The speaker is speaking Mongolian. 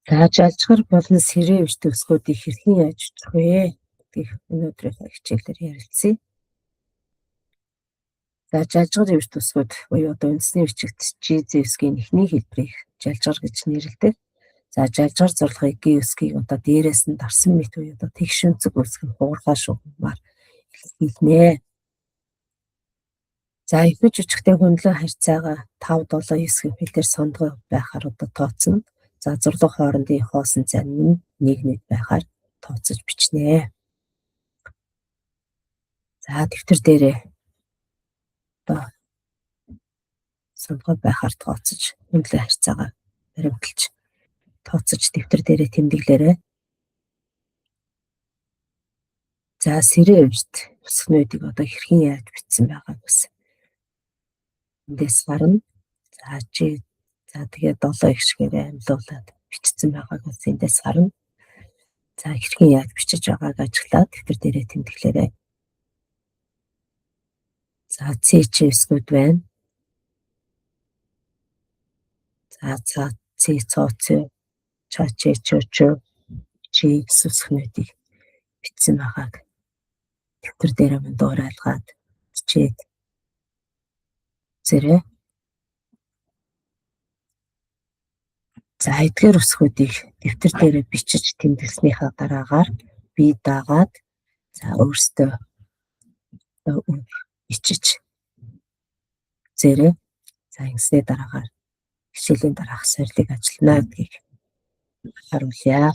За жалжгар болон сэрээ өвч төгсгүүдийг хэрхэн яаж бичих вэ гэдгийг өнөөдрийнхөө хичээлээр ярилцъя. За жалжгар өвч төсгүүд буюу одоо үндэсний бичигт G зэвсгийн эхний хэлбэрийг жалжгар гэж нэрлэдэг. За жалжгар зурлагыг Г үсгийг одоо дээрээс нь дарсан мэт буюу одоо тэгш өнцөг үсэг нь хугархаа шугамар илэрхийлнэ. За ихэвч өчгтэй хөндлөн харьцаагаа 5 7 9 гэхэлээр сондгой байхаар одоо тооцно. За зурлага хоорондын хоосон зай нь 1 1 байхаар тооцож бичнэ. За дэвтэр дээрээ одоо сондгой байхаар тооцож хөндлөн харьцаагаа баримталж тооцож дэвтэр дээрээ тэмдэглээрэй. За сэрээ өвчт өсгнүүдийг одоо хэрхэн яаж бичсэн байгааг бас эндээс гарна. За чи за тэгээ 7 их шигээрээ амьлуулад бичсэн байгааг бас эндээс гарна. За хэрхэн яаж бичиж байгааг ажиглаад дэвтэр дээрээ тэмдэглээрэй. За Ц ч эсгүүд байна. За ца Ц цо ц ча ч ч ч ч гэсэн үсгнүүдийг бичсэн байгааг дэвтэр дээрээ мань дуурайлгаад бичээд үзээрэй. За эдгээр үсгүүдийг дэвтэр дээрээ бичиж тэмдэглэснийхаа дараагаар бие даагаад за өөрсдөө бичиж үзээрэй. За ингэсний дараагаар хичээлийн дараах сорилыг ажиллана гэдгийг харуулъя.